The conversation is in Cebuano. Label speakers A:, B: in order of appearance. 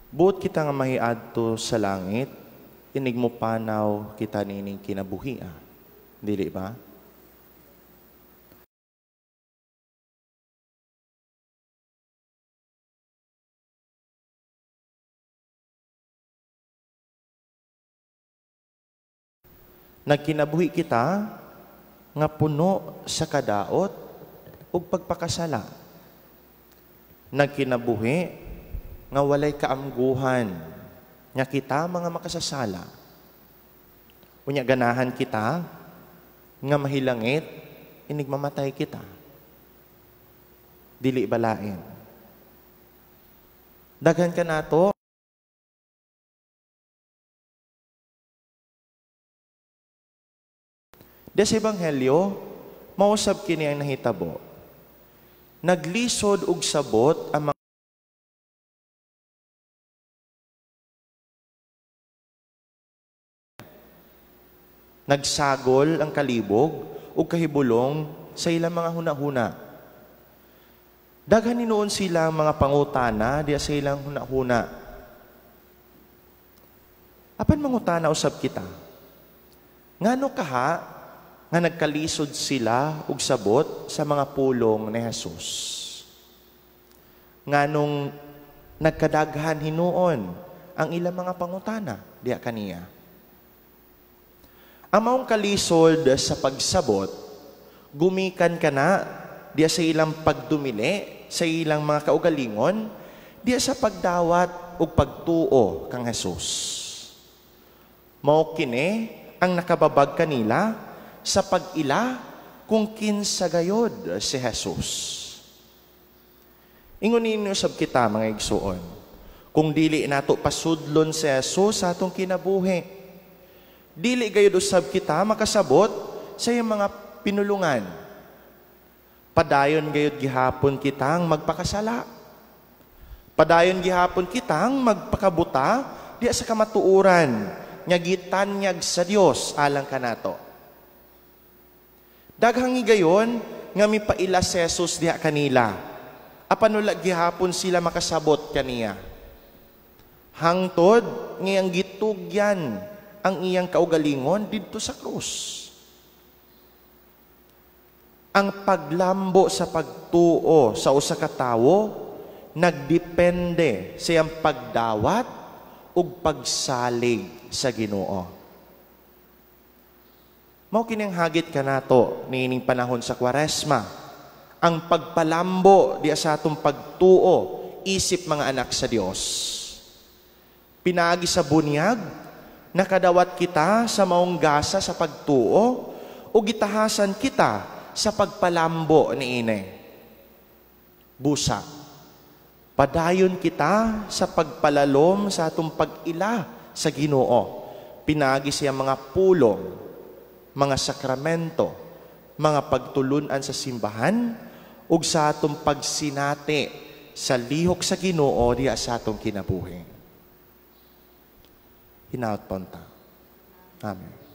A: Buot kita nga mahiadto sa langit, inig mo panaw kita nining kinabuhi. Dili ba? Nagkinabuhi kita nga puno sa kadaot ug pagpakasala. Nagkinabuhi nga walay kaamguhan nga kita mga makasasala. Unya ganahan kita nga mahilangit inig mamatay kita. Dili balain. Daghan ka nato sa Ebanghelyo, mausab kini ang nahitabo. Naglisod og sabot ang mga nagsagol ang kalibog ug kahibulong sa ilang mga hunahuna. Daghan hinuon sila ang mga pangutana diya sa ilang hunahuna. Apan mangutana usab kita, ngano kaha nga nagkalisod sila og sabot sa mga pulong ni Jesus? Nganong nagkadaghan hinuon ang ilang mga pangutana diya kaniya? Ang maong kalisod sa pagsabot, gumikan kana diya sa ilang pagdumili, sa ilang mga kaugalingon, diya sa pagdawat ug pagtuo kang Jesus. Mao kini ang nakababag kanila sa pag-ila kung kinsa gayod si Jesus. Ingon ninyo sab kita mga igsuon, kung dili nato pasudlon si Jesus sa atong kinabuhi, dili gayod usab kita makasabot sa iyang mga pinulungan. Padayon gayod gihapon kitang magpakasala. Padayon gihapon kitang magpakabuta diya sa kamatuoran nga gitanyag sa Dios alang kanato. Daghang higayon nga mipaila si Jesus diha kanila. Apan wala gihapon sila makasabot kaniya. Hangtod ngayang gitugyan ang iyang kaugalingon didto sa krus. Ang paglambo sa pagtuo sa usa ka tawo nagdepende sa iyang pagdawat ug pagsalig sa Ginoo. Mao kini ang hagit kanato niining panahon sa Kwaresma, ang pagpalambo diya sa atong pagtuo isip mga anak sa Dios. Pinaagi sa bunyag, nakadawat kita sa maong gasa sa pagtuo o gitahasan kita sa pagpalambo niini. Busa, padayon kita sa pagpalalom sa atong pag-ila sa Ginoo. Pinaagi siya mga pulong, mga sakramento, mga pagtulunan sa simbahan, ug sa atong pagsinati sa lihok sa Ginoo diha sa atong kinabuhi. Hinaot ponta. Amen.